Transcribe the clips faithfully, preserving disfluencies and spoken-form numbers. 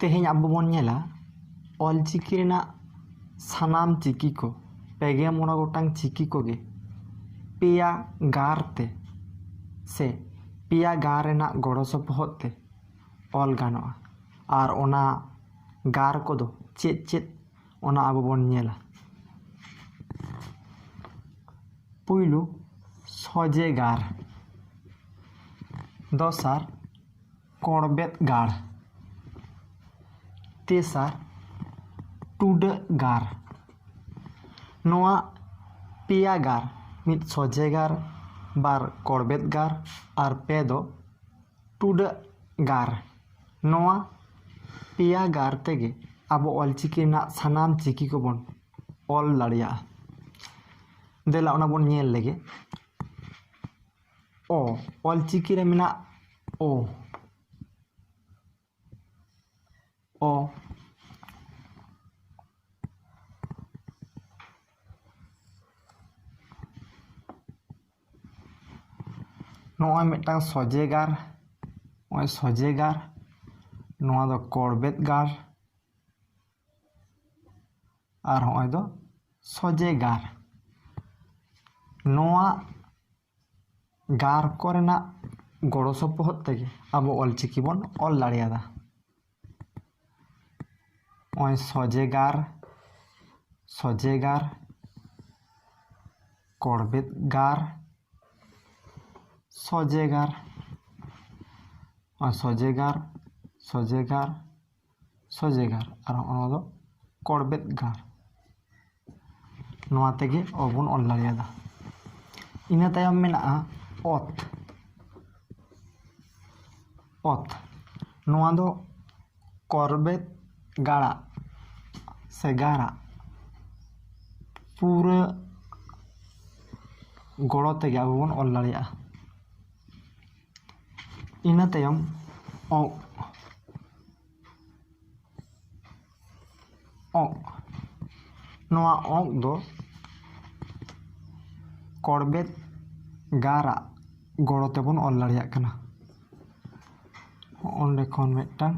ᱛᱮᱦᱮᱧ ᱟᱵᱚ ᱵᱚᱱ ᱧᱮᱞᱟ ᱚᱞᱪᱤᱠᱤ ᱨᱮᱱᱟᱜ ᱥᱟᱱᱟᱢ ᱪᱤᱠᱤ ᱠᱚ, ᱯᱮ ᱜᱮᱞ ᱢᱚᱬᱮ ᱜᱚᱴᱟᱝ ᱪᱤᱠᱤ ᱠᱚᱜᱮ ᱯᱮᱭᱟ ᱜᱟᱨ ᱛᱮ ᱥᱮ ᱯᱮᱭᱟ ᱜᱟᱨ ᱨᱮᱱᱟᱜ ᱜᱚᱲᱚ ᱥᱚᱯᱚᱦᱚᱫ ᱛᱮ ᱚᱞ ᱜᱟᱱᱚᱜᱼᱟ᱾ ᱟᱨ ᱚᱱᱟ ᱜᱟᱨ ᱠᱚᱫᱚ ᱪᱮᱫ ᱪᱮᱫ, ᱚᱱᱟ ᱟᱵᱚ ᱵᱚᱱ ᱧᱮᱞᱟ᱾ ᱯᱩᱭᱞᱩ ᱥᱚᱡᱮ ᱜᱟᱨ, ᱫᱚᱥᱟᱨ ᱠᱚᱲᱵᱮᱫ ᱜᱟᱲ, ᱛᱮᱥᱟᱨ ᱴᱩᱰᱟᱹᱜ ᱜᱟᱨ᱾ ᱱᱚᱣᱟ ᱯᱮᱭᱟ ᱜᱟᱨ, ᱢᱤᱫ ᱥᱚᱡᱮ ᱜᱟᱨ, ᱵᱟᱨ ᱠᱚᱲᱵᱮᱫ ᱜᱟᱨ ᱟᱨ ᱯᱮ ᱫᱚ ᱴᱩᱰᱟᱹᱜ ᱜᱟᱨ᱾ ᱱᱚᱣᱟ ᱯᱮᱭᱟ ᱜᱟᱨ ᱛᱮᱜᱮ ᱟᱵᱚ ᱚᱞᱪᱤᱠᱤ ᱨᱮᱱᱟᱜ ᱥᱟᱱᱟᱢ ᱪᱤᱠᱤ ᱠᱚᱵᱚᱱ ᱚᱞ ᱫᱟᱲᱮᱭᱟᱜᱼᱟ᱾ ᱫᱮᱞᱟ ᱚᱱᱟ ᱵᱚᱱ ᱧᱮᱞ ᱞᱮᱜᱮ᱾ ᱚ, ᱚᱞᱪᱤᱠᱤ ᱨᱮ ᱢᱮᱱᱟᱜ ᱚ, ᱚ᱾ ᱱᱚᱜᱼᱚᱭ ᱢᱤᱫᱴᱟᱝ ᱥᱚᱡᱮ ᱜᱟᱨ, ᱱᱚᱜᱼᱚᱭ ᱥᱚᱡᱮ ᱜᱟᱨ, ᱱᱚᱣᱟ ᱫᱚ ᱠᱚᱲᱵᱮᱫ ᱜᱟᱨ, ᱟᱨ ᱦᱚᱸᱜᱼᱚᱭ ᱫᱚ ᱥᱚᱡᱮ ᱜᱟᱨ᱾ ᱱᱚᱣᱟ ᱜᱟᱨ ᱠᱚᱨᱮᱱᱟᱜ ᱜᱚᱲᱚ ᱥᱚᱯᱚᱦᱚᱫ ᱛᱮᱜᱮ ᱟᱵᱚ ᱚᱞᱪᱤᱠᱤ ᱵᱚᱱ ᱚᱞ ᱫᱟᱲᱮᱭᱟᱫᱟ᱾ ᱱᱚᱜᱼᱚᱭ ᱥᱚᱡᱮ ᱜᱟᱨ, ᱥᱚᱡᱮ ᱜᱟᱨ, ᱠᱚᱲᱵᱮᱫ ᱜᱟᱨ, ᱥᱚᱡᱮ ᱜᱟᱨ, ᱱᱚᱜᱼᱚᱭ ᱥᱚᱡᱮ ᱜᱟᱨ, ᱥᱚᱡᱮ ᱜᱟᱨ, ᱥᱚᱡᱮ ᱜᱟᱨ, ᱟᱨ ᱦᱚᱸᱜᱼᱚ ᱱᱚᱣᱟ ᱫᱚ ᱠᱚᱲᱵᱮᱫ ᱜᱟᱨ᱾ ᱱᱚᱣᱟ ᱛᱮᱜᱮ ᱚ ᱵᱚᱱ ᱚᱞ ᱫᱟᱲᱮᱭᱟᱫᱟ᱾ ᱤᱱᱟᱹ ᱛᱟᱭᱚᱢ ᱢᱮᱱᱟᱜᱼᱟ ᱚᱛ᱾ ᱚᱛ, ᱱᱚᱣᱟ ᱫᱚ ᱠᱚᱨᱵᱮᱛ ᱜᱟᱲᱟᱜ ᱥᱮ ᱜᱟᱨᱟᱜ ᱯᱩᱨᱟᱹ ᱜᱚᱲᱚ ᱛᱮᱜᱮ ᱟᱵᱚ ᱵᱚᱱ ᱚᱞ ᱫᱟᱲᱮᱭᱟᱜᱼᱟ᱾ ᱤᱱᱟᱹ ᱛᱟᱭᱚᱢ ᱚᱜ, ᱚᱜ, ᱱᱚᱣᱟ ᱚᱜ ᱫᱚ ᱠᱚᱲᱵᱮᱛ ᱜᱟᱨᱟᱜ ᱜᱚᱲᱚ ᱛᱮᱵᱚᱱ ᱚᱞ ᱫᱟᱲᱮᱭᱟᱜ ᱠᱟᱱᱟ᱾ ᱚᱸᱰᱮ ᱠᱷᱚᱱ ᱢᱤᱫᱴᱟᱝ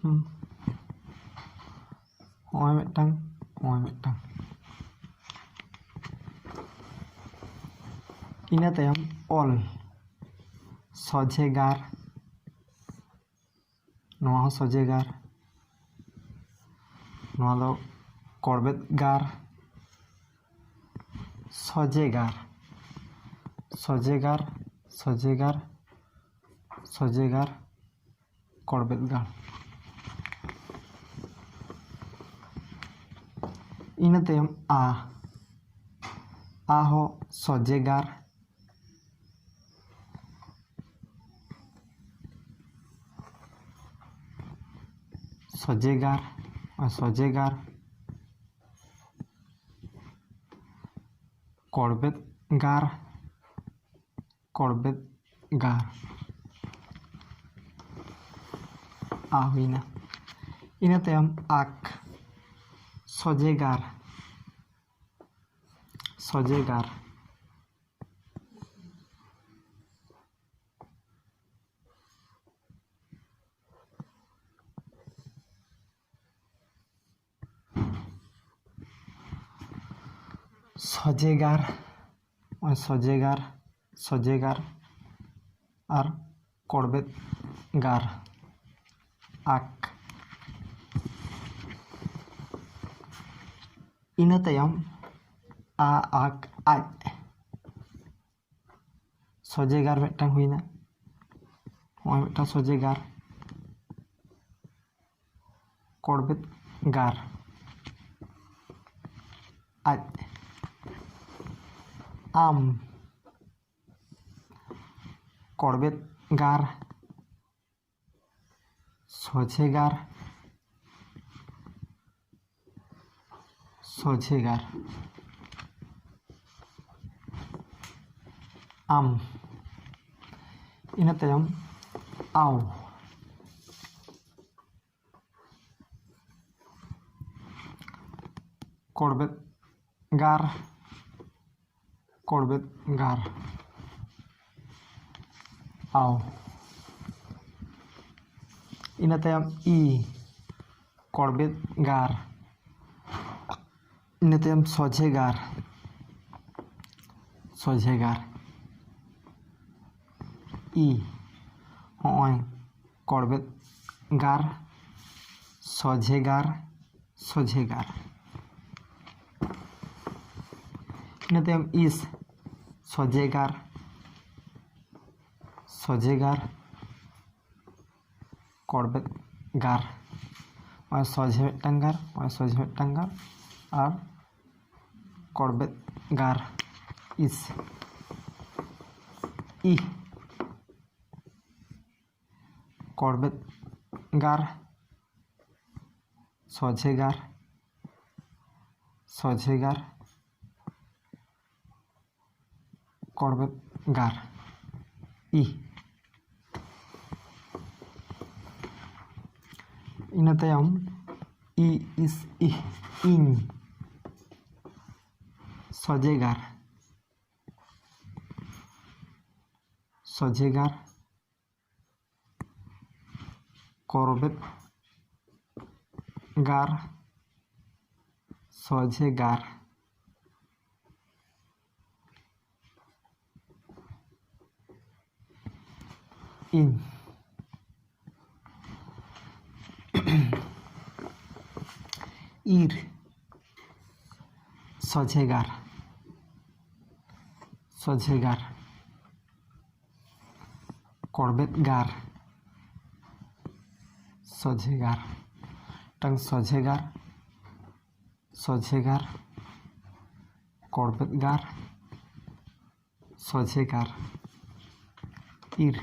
ᱦᱩᱸ᱾ ᱦᱚᱸᱜᱼᱚᱭ ᱢᱤᱫᱴᱟᱝ, ᱦᱚᱸᱜᱼᱚᱭ ᱢᱤᱫᱴᱟᱝ᱾ ᱤᱱᱟᱹ ᱛᱟᱭᱚᱢ ᱚᱞ, ᱥᱚᱡᱷᱮ ᱜᱟᱨ, ᱱᱚᱣᱟ ᱦᱚᱸ ᱥᱚᱡᱷᱮ ᱜᱟᱨ, ᱱᱚᱣᱟ ᱫᱚ ᱠᱚᱲᱵᱮᱫ ᱜᱟᱨ, ᱥᱚᱡᱷᱮ ᱜᱟᱨ, ᱥᱚᱡᱷᱮ ᱜᱟᱨ, ᱥᱚᱡᱷᱮ ᱜᱟᱨ, ᱥᱚᱡᱷᱮ ᱜᱟᱨ, ᱠᱚᱲᱵᱮᱫ ᱜᱟᱲ᱾ ᱤᱱᱟᱹ ᱛᱟᱭᱚᱢ ᱟ, ᱟ ᱦᱚᱸ ᱥᱚᱡᱷᱮ ᱜᱟᱨ, ᱥᱚᱡᱷᱮ ᱜᱟᱨ, ᱥᱚᱡᱷᱮ ᱜᱟᱨ, ᱠᱚᱲᱵᱮᱫ ᱜᱟᱨ, ᱠᱚᱲᱵᱮᱫ ᱜᱟᱨ᱾ ᱟ ᱦᱩᱭᱱᱟ᱾ ᱤᱱᱟᱹ ᱛᱟᱭᱚᱢ ᱟᱠ, ᱥᱚᱡᱷᱮ ᱜᱟᱨ, ᱥᱚᱡᱷᱮ ᱜᱟᱨ᱾ ᱥᱚᱡᱷᱮ ᱜᱟᱨ, ᱱᱚᱜᱼᱚᱭ ᱥᱚᱡᱷᱮ ᱜᱟᱨ, ᱥᱚᱡᱷᱮ ᱜᱟᱨ ᱟᱨ ᱠᱚᱲᱵᱮᱫ ᱜᱟᱨ, ᱟᱠ᱾ ᱤᱱᱟᱹ ᱛᱟᱭᱚᱢ ᱟ, ᱟᱠ, ᱟᱡ᱾ ᱥᱚᱡᱷᱮ ᱜᱟᱨ ᱢᱤᱫᱴᱟᱝ ᱦᱩᱭᱱᱟ, ᱱᱚᱜᱼᱚᱭ ᱢᱤᱫᱴᱟᱝ ᱥᱚᱡᱷᱮ ᱜᱟᱨ, ᱠᱚᱲᱵᱮᱫ ᱜᱟᱨ, ᱟᱡ, ᱟᱢ, ᱠᱚᱲᱵᱮᱫ ᱜᱟᱨ, ᱥᱚᱡᱷᱮ ᱜᱟᱨ, ᱥᱚᱡᱷᱮ ᱜᱟᱨ, ᱟᱢ᱾ ᱤᱱᱟᱹ ᱛᱟᱭᱚᱢ ᱟᱣ, ᱠᱚᱲᱵᱮᱫ ᱜᱟᱨ, ᱠᱚᱲᱵᱮᱫ ᱜᱟᱨ, ᱟᱣ᱾ ᱤᱱᱟᱹ ᱛᱟᱭᱚᱢ ᱤ, ᱠᱚᱲᱵᱮᱫ ᱜᱟᱨ᱾ ᱤᱱᱟᱹ ᱛᱟᱭᱚᱢ ᱥᱚᱡᱷᱮ ᱜᱟᱨ, ᱥᱚᱡᱷᱮ ᱜᱟᱨ᱾ ᱤ, ᱦᱚᱸᱜᱼᱚᱭ ᱠᱚᱲᱵᱮᱫ ᱜᱟᱨ, ᱥᱚᱡᱷᱮ ᱜᱟᱨ, ᱥᱚᱡᱷᱮ ᱜᱟᱨ᱾ ᱤᱱᱟᱹ ᱛᱟᱭᱚᱢ ᱤᱥ, ᱥᱚᱡᱷᱮ ᱜᱟᱨ, ᱥᱚᱡᱷᱮ ᱜᱟᱨ, ᱠᱚᱲᱵᱮᱫ ᱜᱟᱨ᱾ ᱱᱚᱜᱼᱚᱭ ᱥᱚᱡᱷᱮ ᱢᱤᱫᱴᱟᱝ ᱜᱟᱨ, ᱱᱚᱜᱼᱚᱭ ᱥᱚᱡᱷᱮ ᱢᱤᱫᱴᱟᱝ ᱜᱟᱨ, ᱟᱨ ᱠᱚᱲᱵᱮᱫ ᱜᱟᱨ᱾ ᱤᱥ, ᱤ, ᱠᱚᱲᱵᱮᱫ ᱜᱟᱨ, ᱥᱚᱡᱷᱮ ᱜᱟᱨ, ᱥᱚᱡᱷᱮ ᱜᱟᱨ, ᱠᱚᱲᱵᱮᱫ ᱜᱟᱨ᱾ ᱤ, ᱤᱱᱟᱹ ᱛᱟᱭᱚᱢ ᱤ, ᱤᱥ, ᱤ, ᱤᱧ, ᱥᱚᱡᱷᱮ ᱜᱟᱨ, ᱥᱚᱡᱷᱮ ᱜᱟᱨ, ᱠᱚᱨᱵᱮᱫ ᱜᱟᱨ, ᱥᱚᱡᱷᱮ ᱜᱟᱨ᱾ ᱤᱧ, ᱤᱨ, ᱥᱚᱡᱷᱮ ᱜᱟᱨ, ᱥᱚᱡᱷᱮ ᱜᱟᱨ᱾ ᱠᱚᱲᱵᱮᱫ ᱜᱟᱨ, ᱥᱚᱡᱷᱮ ᱜᱟᱨ, ᱢᱤᱫᱴᱟᱝ ᱥᱚᱡᱷᱮ ᱜᱟᱨ, ᱥᱚᱡᱷᱮ ᱜᱟᱨ, ᱠᱚᱲᱵᱮᱫ ᱜᱟᱨ, ᱥᱚᱡᱷᱮ ᱜᱟᱨ᱾ ᱤᱨ,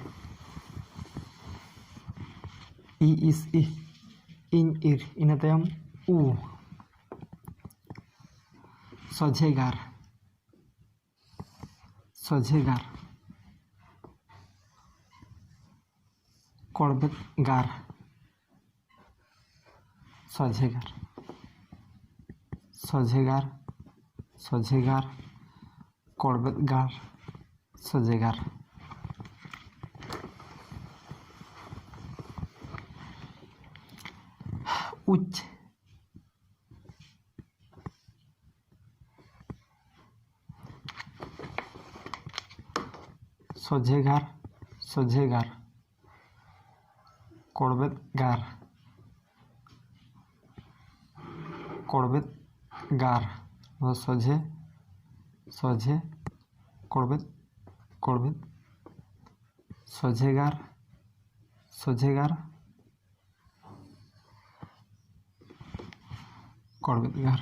ᱤ, ᱤᱥ, ᱤ, ᱤᱧ ᱤᱨ᱾ ᱤᱱᱟᱹ ᱛᱟᱭᱚᱢ ᱩ, ᱥᱚᱡᱷᱮ ᱜᱟᱨ, ᱥᱚᱡᱷᱮ ᱜᱟᱨ, ᱠᱚᱲᱵᱮᱫ ᱜᱟᱨ, ᱥᱚᱡᱷᱮ ᱜᱟᱨ, ᱥᱚᱡᱷᱮ ᱜᱟᱨ, ᱥᱚᱡᱷᱮ ᱜᱟᱨ, ᱠᱚᱲᱵᱮᱫ ᱜᱟᱨ, ᱥᱚᱡᱷᱮ ᱜᱟᱨ᱾ ᱩᱪ᱾ ᱥᱚᱡᱷᱮ ᱜᱟᱨ, ᱥᱚᱡᱷᱮ ᱜᱟᱨ᱾ ᱠᱚᱲᱵᱮᱫ ᱜᱟᱨ, ᱠᱚᱲᱵᱮᱫ ᱜᱟᱨ᱾ ᱱᱚᱣᱟ ᱥᱚᱡᱷᱮ, ᱥᱚᱡᱷᱮ, ᱠᱚᱲᱵᱮᱫ, ᱠᱚᱲᱵᱮᱫ, ᱥᱚᱡᱷᱮ ᱜᱟᱨ, ᱥᱚᱡᱷᱮ ᱜᱟᱨ, ᱠᱚᱲᱵᱮᱫ ᱜᱟᱨ᱾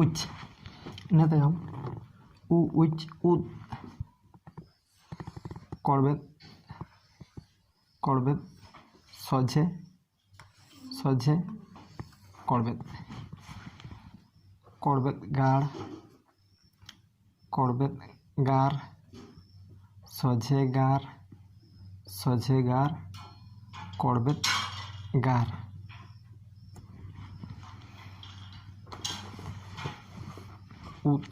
ᱩᱪ᱾ ᱤᱱᱟᱹ ᱛᱟᱭᱚᱢ ᱩ, ᱩᱪ, ᱩᱫ᱾ ᱠᱚᱲᱵᱮᱫ, ᱠᱚᱲᱵᱮᱫ, ᱥᱚᱡᱷᱮ, ᱥᱚᱡᱷᱮ, ᱠᱚᱲᱵᱮᱫ, ᱠᱚᱲᱵᱮᱫ ᱜᱟᱲ, ᱠᱚᱲᱵᱮᱫ ᱜᱟᱨ, ᱥᱚᱡᱷᱮ ᱜᱟᱨ, ᱥᱚᱡᱷᱮ ᱜᱟᱨ, ᱠᱚᱲᱵᱮᱫ ᱜᱟᱨ᱾ ᱩᱫ,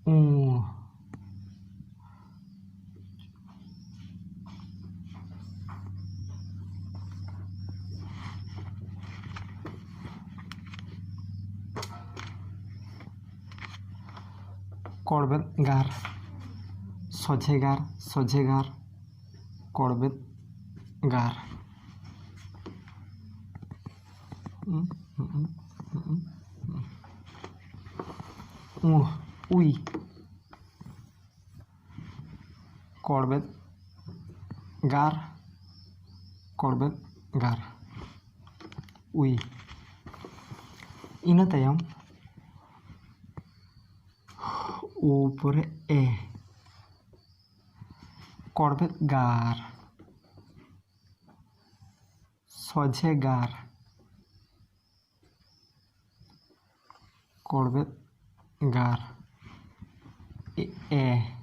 ᱩ᱾ ᱠᱚᱲᱵᱮᱫ ᱜᱟᱨ, ᱥᱚᱡᱷᱮ ᱜᱟᱨ, ᱥᱚᱡᱷᱮ ᱜᱟᱨ, ᱠᱚᱲᱵᱮᱫ ᱜᱟᱨ᱾ ᱩ, ᱩᱭ᱾ ᱠᱚᱲᱵᱮᱫ ᱜᱟᱨ, ᱠᱚᱲᱵᱮᱫ ᱜᱟᱨ, ᱩᱭ᱾ ᱤᱱᱟᱹ ᱛᱟᱭᱚᱢ ᱩ ᱯᱚᱨᱮ ᱮ, ᱠᱚᱲᱵᱮᱫ ᱜᱟᱨ, ᱥᱚᱡᱷᱮ ᱜᱟᱨ, ᱠᱚᱲᱵᱮᱫ ᱜᱟᱨ᱾ ᱮ, ᱮ᱾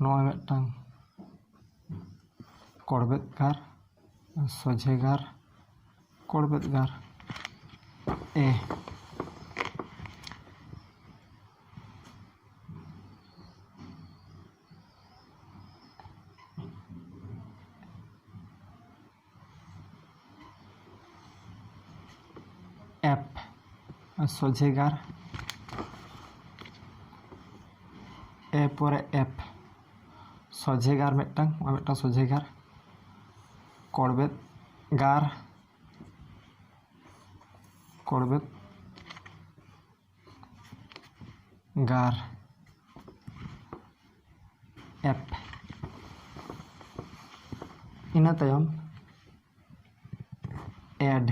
ᱱᱚᱜᱼᱚᱭ ᱢᱤᱫᱴᱟᱝ ᱠᱚᱲᱵᱮᱫ ᱜᱟᱨ, ᱥᱚᱡᱷᱮ ᱜᱟᱨ, ᱠᱚᱲᱵᱮᱫ ᱜᱟᱨ᱾ ᱮ᱾ ᱥᱚᱡᱷᱮ ᱜᱟᱨ, ᱮ ᱯᱚᱨᱮ ᱮᱯ, ᱥᱚᱡᱷᱮ ᱜᱟᱨ ᱢᱤᱫᱴᱟᱝ, ᱟᱨ ᱢᱤᱫᱴᱟᱝ ᱥᱚᱡᱷᱮ ᱜᱟᱨ, ᱠᱚᱲᱵᱮᱫ ᱜᱟᱨ, ᱠᱚᱲᱵᱮᱫ ᱜᱟᱨ, ᱮᱯ᱾ ᱤᱱᱟᱹ ᱛᱟᱭᱚᱢ ᱮᱰ᱾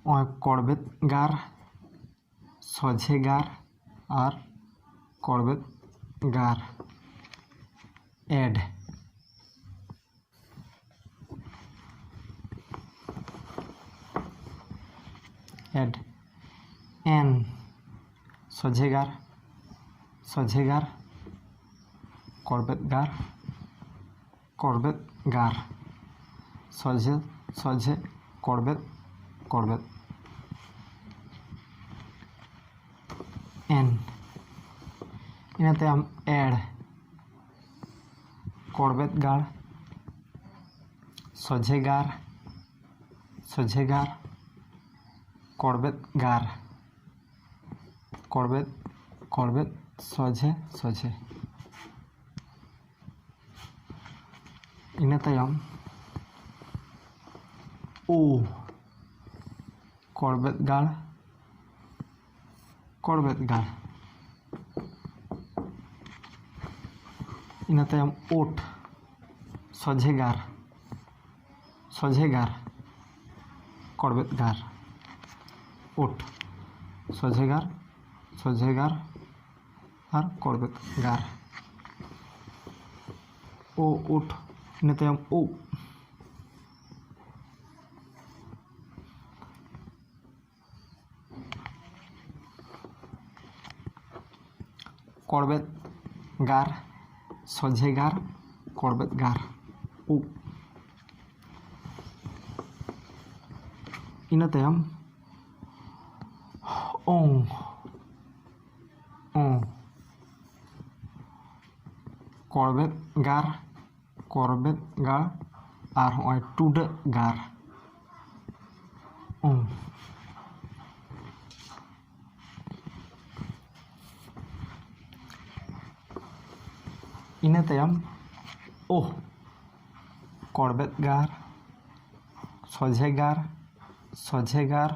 ᱱᱚᱜᱼᱚᱭ ᱠᱚᱲᱵᱮᱫ ᱜᱟᱨ, ᱥᱚᱡᱷᱮ ᱜᱟᱨ ᱟᱨ ᱠᱚᱲᱵᱮᱫ ᱜᱟᱨ᱾ ᱮᱰ᱾ ᱮᱰ᱾ ᱮᱱ᱾ ᱥᱚᱡᱷᱮ ᱜᱟᱨ, ᱥᱚᱡᱷᱮ ᱜᱟᱨ, ᱠᱚᱲᱵᱮᱫ ᱜᱟᱨ, ᱠᱚᱲᱵᱮᱫ ᱜᱟᱨ, ᱥᱚᱡᱷᱮ, ᱥᱚᱡᱷᱮ, ᱠᱚᱲᱵᱮᱫ, ᱠᱚᱲᱵᱮᱫ᱾ ᱮᱱ᱾ ᱤᱱᱟᱹ ᱛᱟᱭᱚᱢ ᱮᱲ, ᱠᱚᱲᱵᱮᱫ ᱜᱟᱲ, ᱥᱚᱡᱷᱮ ᱜᱟᱨ, ᱥᱚᱡᱷᱮ ᱜᱟᱨ, ᱠᱚᱲᱵᱮᱫ ᱜᱟᱨ, ᱠᱚᱲᱵᱮᱫ, ᱠᱚᱲᱵᱮᱫ, ᱥᱚᱡᱷᱮ, ᱥᱚᱡᱷᱮ᱾ ᱤᱱᱟᱹ ᱛᱟᱭᱚᱢ ᱩ, ᱠᱚᱲᱵᱮᱫ ᱜᱟᱲ, ᱠᱚᱲᱵᱮᱫ ᱜᱟᱲ᱾ ᱤᱱᱟᱹ ᱛᱟᱭᱚᱢ ᱩᱴ, ᱥᱚᱡᱷᱮ ᱜᱟᱨ, ᱥᱚᱡᱷᱮ ᱜᱟᱨ, ᱠᱚᱲᱵᱮᱫ ᱜᱟᱨ, ᱩᱴ, ᱥᱚᱡᱷᱮ ᱜᱟᱨ, ᱥᱚᱡᱷᱮ ᱜᱟᱨ ᱟᱨ ᱠᱚᱲᱵᱮᱫ ᱜᱟᱨ᱾ ᱳ, ᱩᱴ, ᱤᱱᱟᱹ ᱛᱟᱭᱚᱢ ᱩᱵ᱾ ᱠᱚᱲᱵᱮᱫ ᱜᱟᱨ, ᱥᱚᱡᱷᱮ ᱜᱟᱨ, ᱠᱚᱲᱵᱮᱫ ᱜᱟᱨ, ᱩᱵ᱾ ᱤᱱᱟᱹ ᱛᱟᱭᱚᱢ ᱳᱝ, ᱳᱝ, ᱠᱚᱲᱵᱮᱫ ᱜᱟᱨ, ᱠᱚᱲᱵᱮᱫ ᱜᱟᱲ, ᱟᱨ ᱦᱚᱸᱜᱼᱚᱭ ᱴᱩᱰᱟᱹᱜ ᱜᱟᱨ᱾ ᱩᱸ᱾ ᱤᱱᱟᱹ ᱛᱟᱭᱚᱢ ᱳᱦ, ᱠᱚᱲᱵᱮᱫ ᱜᱟᱨ, ᱥᱚᱡᱷᱮ ᱜᱟᱨ, ᱥᱚᱡᱷᱮ ᱜᱟᱨ,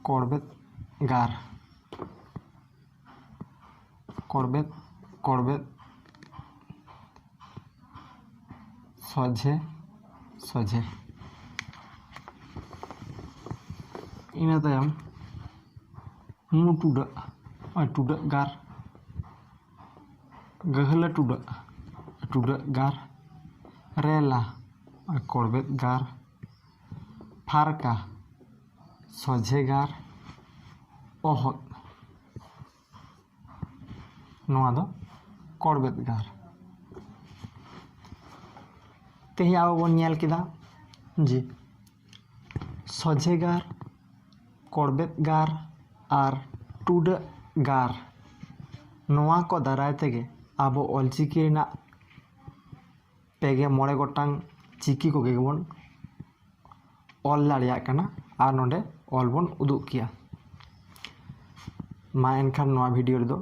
ᱠᱚᱲᱵᱮᱫ ᱜᱟᱨ, ᱠᱚᱲᱵᱮᱫ, ᱠᱚᱲᱵᱮᱫ, ᱥᱚᱡᱷᱮ, ᱥᱚᱡᱷᱮ᱾ ᱤᱱᱟᱹ ᱛᱟᱭᱚᱢ ᱢᱩ ᱴᱩᱰᱟᱹᱜ, ᱟᱨ ᱴᱩᱰᱟᱹᱜ ᱜᱟᱨ, ᱜᱟᱹᱦᱞᱟᱹ ᱴᱩᱰᱟᱹᱜ, ᱴᱩᱰᱟᱹᱜ ᱜᱟᱨ, ᱨᱮᱞᱟ, ᱟᱨ ᱠᱚᱲᱵᱮᱫ ᱜᱟᱨ, ᱯᱷᱟᱨᱠᱟ, ᱥᱚᱡᱷᱮ ᱜᱟᱨ, ᱚᱦᱚᱫ᱾ ᱱᱚᱣᱟ ᱫᱚ ᱠᱚᱲᱵᱮᱫ ᱜᱟᱨ᱾ ᱛᱮᱦᱮᱧ ᱟᱵᱚ ᱵᱚᱱ ᱧᱮᱞ ᱠᱮᱫᱟ ᱡᱮ ᱥᱚᱡᱷᱮ ᱜᱟᱨ, ᱠᱚᱲᱵᱮᱫ ᱜᱟᱨ ᱟᱨ ᱴᱩᱰᱟᱹᱜ ᱜᱟᱨ, ᱱᱚᱣᱟ ᱠᱚ ᱫᱟᱨᱟᱭ ᱛᱮᱜᱮ ᱟᱵᱚ ᱚᱞᱪᱤᱠᱤ ᱨᱮᱱᱟᱜ ᱯᱮ ᱜᱮ ᱢᱚᱬᱮ ᱜᱚᱴᱟᱝ ᱪᱤᱠᱤ ᱠᱚᱜᱮ ᱵᱚᱱ ᱚᱞ ᱫᱟᱲᱮᱭᱟᱜ ᱠᱟᱱᱟ ᱟᱨ ᱱᱚᱰᱮ ᱚᱞ ᱵᱚᱱ ᱩᱫᱩᱜ ᱠᱮᱭᱟ᱾ ᱢᱟ ᱮᱱᱠᱷᱟᱱ ᱱᱚᱣᱟ ᱵᱷᱤᱰᱤᱭᱳ ᱨᱮᱫᱚ